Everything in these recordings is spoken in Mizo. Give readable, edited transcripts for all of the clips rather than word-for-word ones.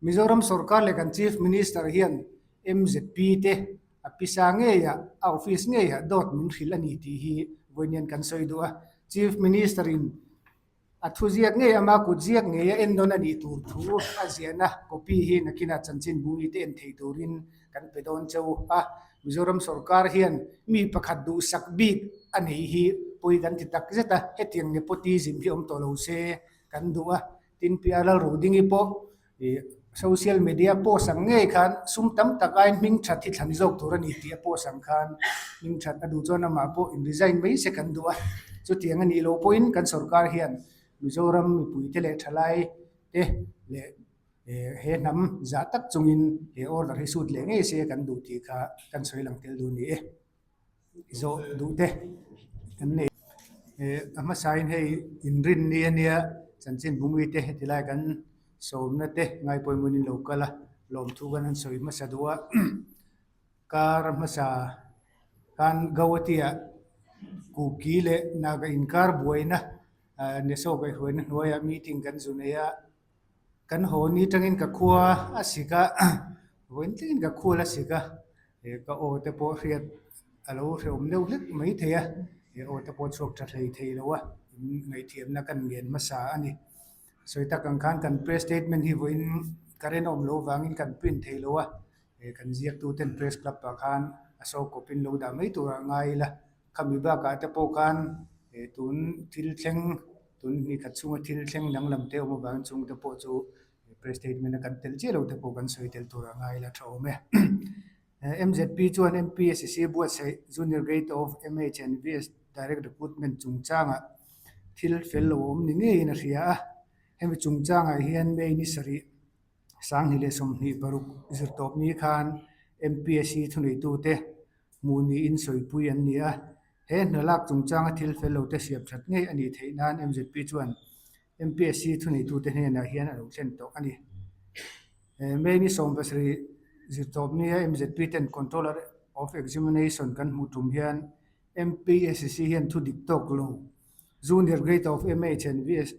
Mizoram sorkar leh kan Chief Minister hian MZP te a pisa ngeiah, a office ngeiah dawt min hrilh a ni tih hi vawiin kan sawi duh a. Chief Minister in a thuziak ngei ama kutziak ngeia en nawn a nih tur thu a ziahna copy hi nakinah chanchin bungli te en thei turin kan pe dawn cheu a. Mizoram sorkar hian mi pakhat duhsak bik a nei hi pawi kan ti tak zet a, hetiang nepotism hi awm tawh lo se kan duh a. Tin, Pi Lalrudingi pawh ih social media post ang ngei khan sum tam tak aiin hming that hi thlan zawk tur a ni tih a post ang khan hming that a duh chuan amah pawh in resign mai se kan duh a. Chutiang a nih loh pawhin kan sorkar hian Mizoram mipuite leh thalai te leh eh he hnam zah tak chungin he order hi sut leh ngei se kan duh tih kha kan sawi lang tel duh a ni e. Zawh duh te kan nei. Eh a hmasain hei inrinni a nia chanchin bumui te heti lai kan sawmna te ngaipawimawhin in lo kal a lawmthu kan han sawi hmasa duh a kar hmasa khan Gauhati ah Kuki leh Naga inkar buaina ah Neso kaihhruaina hnuaiah meeting kan zu nei a. Kan haw ni tangin ka khua a sik a, vawiin thlengin ka khual a sik a, eh ka aw te pawh hriat a lo hrehawm deuh hlek mai thei a, eh aw te pawh chhuak tha hlei thei lo a, in ngaihthiamna kan ngen hmasa a ni. Sawi tak ang khan kan press statement hi vawiin current a awm loh vangin kan print thei lo a, eh kan ziaktu ten press club ah khan a saw kawpin lo dah mai turah ngai ila. Khami bakah te pawh khan eh tun thil thleng tun hnih khat chhunga thil thleng danglam te awm avangin chung te pawh chu press statement a kan tel chiah lo te pawh kan sawi tel tur a ngai ila tha awm e. MZP chuan MPSC buatsaih Junior Grade of MH and VS Direct Recruitment chungchangah thil fel lo awm ni ngeiin a hria a, hemi chungchangah hian May ni sarih 2026 zirtawp ni khan MPSC thuneitute hmuh niin sawipui an ni a. He hna lak chungchanga thil fel lote siam that ngei a nih theih nan MZP chuan MPSC thuneitute hnenah hian a lo thlen tawh a ni. May ni 70 zirtawp nia MZP ten Controller of Examination kan hmuh tum hian MPSC hian thu dik tawk lo Junior Grade of MH and VS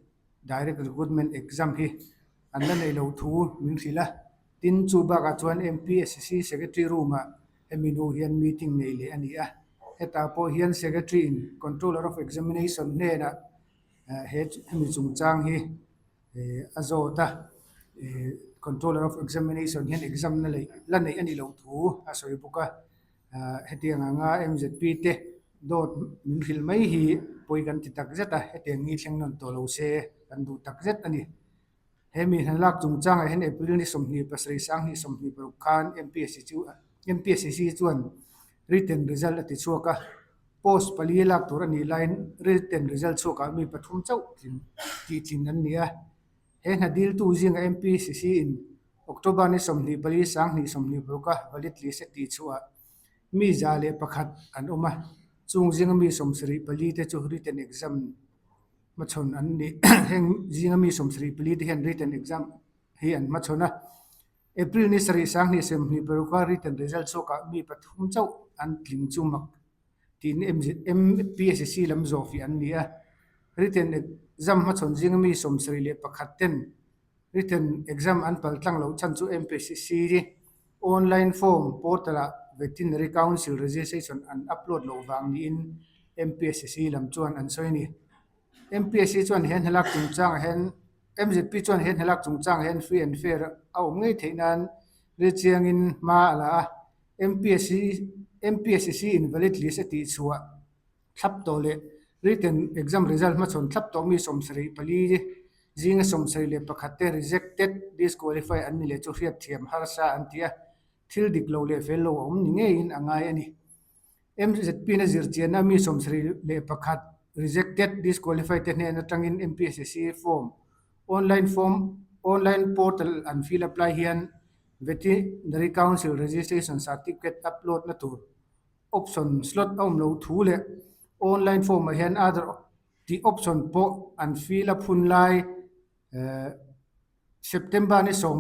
Direct Recruitment Exam hi an la neih loh thu min hrilh a. Tin, chu bakah chuan MPSC Secretary Room-ah hemi hnu hian meeting neih leh a ni a. Hetah pawh hian Secretary-in Controller of Examination hnenah he hemi chungchang hi a zawt a. Controller of Examination hian exam na leh la neih a nih loh thu a sawi bawk a. Hetiang anga MZP te dawt min hrilh mai hi pawi kan ti takzet a, hetiang hi thleng nawn tawh lo se kan duh takzet a ni. He mi hna lak chungchangah hian April ni 27 2026 khan MPSC chu MPSC chuan written result a ti chhuak a, post pali lak tur a nih laiin written result chhuakah mi pathum chauh tling tihtlin an ni a. He hna diltu zingah MPSC in October ni 24 2026 a valid list a tih chhuah mi 101 an awm a, chung zinga mi 74 te chu written exam hmachhawn an ni. Heng zinga mi 74 te hian written exam hi an hmachhawn a. April ni sarih 2026 a written result chhuakah mi pathum chauh an tling chu mak tiin MPSC lam zawh fih an ni a. Written exam hmachhawn zinga mi 71 ten written exam an pal tlang loh chhan chu MPSC online form portal ah Veterinary Council registration an upload loh vang niin MPSC lam chuan an sawi a ni. MPSC chuan he hnalak chungchangah hian MZP chuan he hnalak chungchangah hian free and fair a awm ngei theih nan richiangin hma a la a, MPSC MPSC in valid list a tihchhuah thlap tawh leh written exam result hmachhawn thlap tawh mi 74 zinga 71 te rejected disqualify an ni leh chu hriatthiam harsa an ti a, thil dik lo leh fel lo a awm ni ngeiin a ngai a ni. MZP-na zirchianna mi 71 rejected disqualify te hnen atangin MPSC form online form online portal an fill up lai hian Veterinary Council registration certificate upload na tur option slot a awm loh thu leh online form ah hian other tih option pawh an fill up hun lai September ni sawm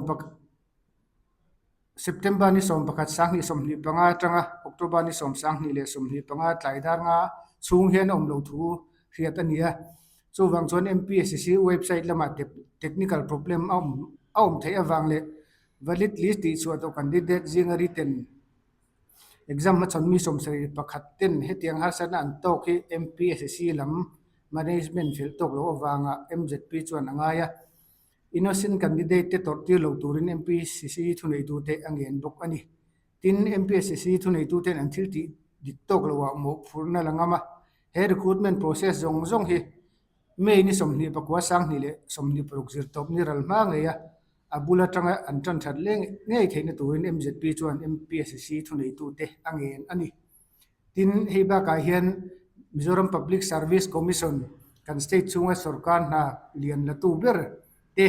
September ni 11 2025 atanga October ni 2025 tlai dar nga chhung hian a awm loh thu hriat a ni a. Chuvang chuan MPSC website lamah technical problem a awm a awm theih avang leh. Valid list tihchhuah tawh candidate zinga written exam hmachhawn mi 71 ten hetiang harsatna an tawk hi MPSC lam management fel tawk loh avanga MZP chuan a ngai a. Innocent candidate te tawrh tir lo turin MPSC thuneitute a ngen bawk a ni. Tin, MPSC thuneituten an thil tih dik tawk loah mawhphurhna la ngam a. He recruitment process zawng zawng hi May ni 29 2026 zirtawp ni ral hma ngei a, a bul atanga an tan that leh ngei theihna turin MZP chuan MPSC thuneitute a ngen a ni. Tin, hei bakah hian Mizoram Public Service Commission kan state chhunga sorkar hna lian latu ber te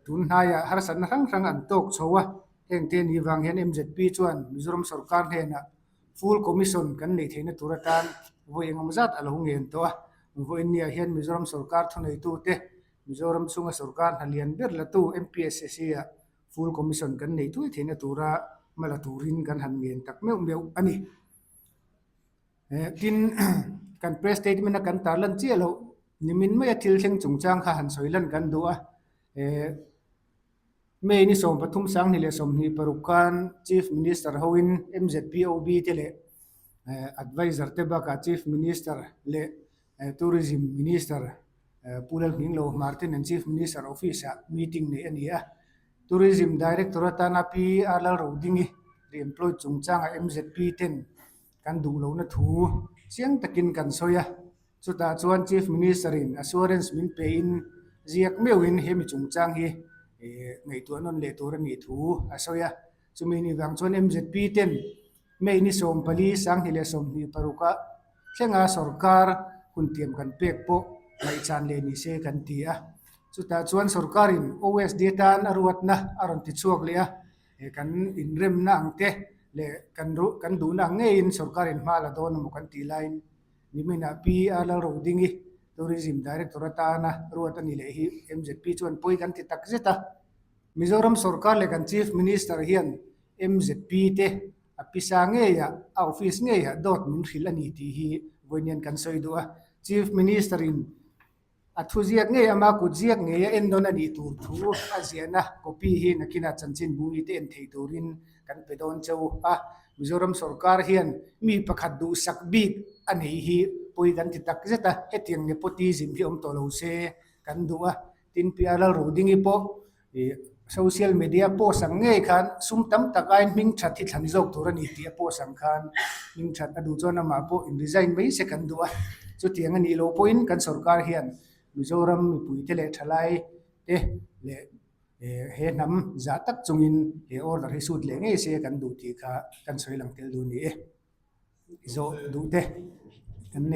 tun hnaiah harsatna hrang hrang an tawk chho a, hengte ni vang hian MZP chuan Mizoram sorkar hnenah Full Commission kan neih theihna tur atan vawi engemaw zat a lo ngen tawh a, vawiinniah hian Mizoram sorkar thuneitute Mizoram chhunga sorkar hna lian ber latu MPSC-ah Full Commission kan neih thuai theihna tura hma la turin kan han ngen tak meuh meuh a ni. Tin, kan press statement a kan tarlan chiah loh nimin maia thil thleng chungchang kha han sawi lan kan duh a. May ni 13 2026 khan Chief Minister hoin MZPOB te leh Advisor te bakah Chief Minister leh Tourism Minister Pu Lalhminglo Martin an Chief Minister Office-ah meeting neih a ni a. Tourism Director atana Pi R Lalrodingi re-employed chungchanga MZP ten kan duh lohna thu chiang takin kan sawi a. Chutah chuan Chief Minister-in assurance min pein ziak meuhin he mi chungchang hi ngaihtuah nawn leh tur a nih thu a sawi a. Chumi ni vang chuan MZP ten May ni 14 2026 ah thlenga sorkar hun tiam kan pek pawh ngaihchan leh ni se kan ti a. Chutah chuan sorkarin OSD tan a ruatna a rawn ti chhuak leh a, kan inremna ang te leh kan kan duhna ang ngeiin sorkarin hma la dawn emaw kan tih laiin niminah Pi R Lalrodingi Tourism Director atana ruat a ni leh hi MZP chuan pawi kan ti tak zet a. Mizoram sorkar leh kan Chief Minister hian MZP te a pisa ngeiah, a office ngeiah dawt min hrilh a ni tih hi vawiin kan sawi duh a. Chief Minister in a thu ziak ngei ama kut ziak ngei a en dawn a nih tur thu a ziahna copy hi nakinah chanchin bungli te en thei turin kan pe dawn cheu a. Mizoram sorkar hian mi pakhat duhsak bik a nei hi pawi kan ti tak zet a, hetiang nepotism hi awm tawh lo se kan duh a. Tin, Pi Lalrodingi pawh Ih social media post ang ngei khan sum tam tak aiin hming that hi thlan zawk tur a ni tih a post ang khan hming that a duh chuan amah pawh in resign mai se kan duh a. Chutiang a nih loh pawhin kan sorkar hian Mizoram mipuite leh thalai te leh he hnam zah tak chungin he order hi sut leh ngei se kan duh tih kha kan sawi lang tel duh a ni e. Zawh duh te kan nei.